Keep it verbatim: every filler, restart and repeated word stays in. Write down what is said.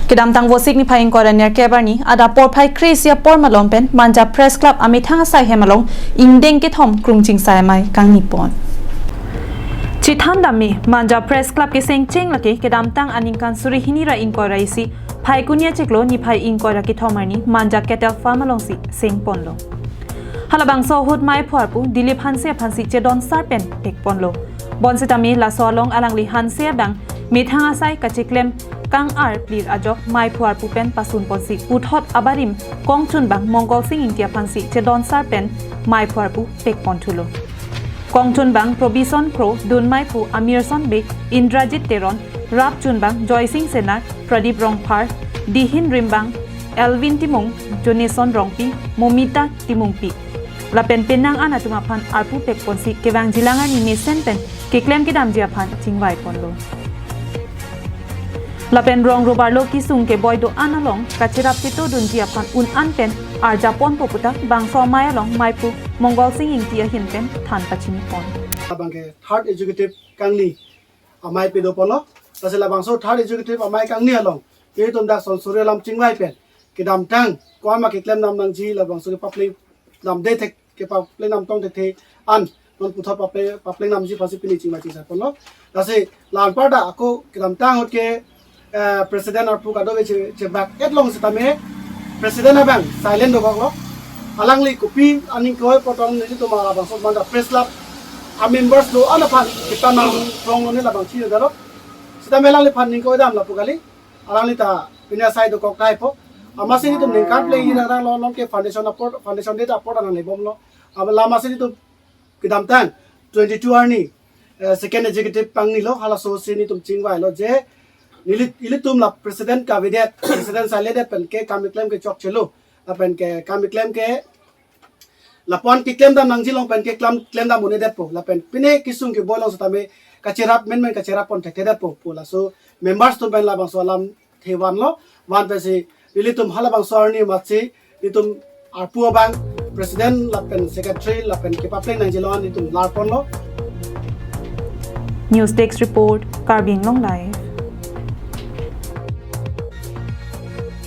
Kedamtang Vosik niphai ingkoi ra nerkep arni adap porphai kre-isi apor malom pen Manja Press Club amethang asai hem along ingdeng kethom krungching sai amei kangni pon. Chethan dam me, Manja Press Club keseng cheng lake kedamtang aningkan suri hini ra ingkoi ra isi, Phaikuni achiklo niphai ingkoi ra kethom arni Manja Cattle Farm alongsi seng ponlo. Halabangso ahut meiphu arpu Dilip Hanse aphansi chedon sar pen pek ponlo. Bonsitame laso along alangli Hanse abang methang asai kacheklem kang-ar plir ajok meiphu arpu pen pasun ponsi puthot abarim kongchunbang Mongol Sing Ingti aphansi chedon sar pen meiphu arpu pek pon thulo. Kongchunbang Probison Kro, dun meiphu Amirson Bey, Indrajit Teron, rap chunbang Joysing Senar, Pradip Rongphar, dihin rimbang Elvin Timung, Joneson Rongpi, Momita Timungpi lapen penang an atum aphan arpu pek ponsi kevangjilang arni mesen pen keklem kedamji aphan chingvai ponlo. Lapen rong robarlo kesung keboi do-an along kacherap keto dunji aphan un-an pen arjap ponpo puta bangso amei along meiphu Mongol Sing Ingti ahin pen than pachini pon. Abang ke third executive kangni amei pado ponlo. Lasi labangso third executive amei kangni along ilitum dak son suri alam chingvai pen kedamtang komat keklem dam nangji labangso kepapleng damde thek, kepapleng dam tong thekthe an non puthot papleng, papleng damji aphansi pini chingvai chingsai ponlo. Lasi la-anparta ako kedamtang ahut ke, eh, president arpu kadokave che, chebak-et long sitame president abang silent dokoklo. Alangli kopi aning koi potong nelitum labangso Manja Press Club amembers do-an aphan kita nang rong lo ne labang chini dalo. Sitame alangliphan ning koi dam lapu kali. Alangli ta pini asai dokok tahai po. Amatsi nelitum ningkan plengji nang rang lo, non ke foundation apor, foundation day ta apor nang lebomlo. Aba la amatsi nelitum kedamtang twenty-two arni, eh, second executive pangnilo, halaso si nelitum chingvailo je neli, ilitum la president kavedet, president silent det pen ke kam keklem ke chokchelo, lapen ke kam keklem ke lapu-an keklem dam nangji along pen keklem, klem dam un-edetpo, lapen pine kesung keboi along sitame kacherap menmen kacherap pon thekthedetpo pu laso members atum pen labangso alam the vanlo. Van pensi ilitum halabangso arni amatsi ilitum arpu abang president lapen secretary lapen kepapleng nangji along ilitum lar ponlo. News Desk Report, Karbi Anglong Live.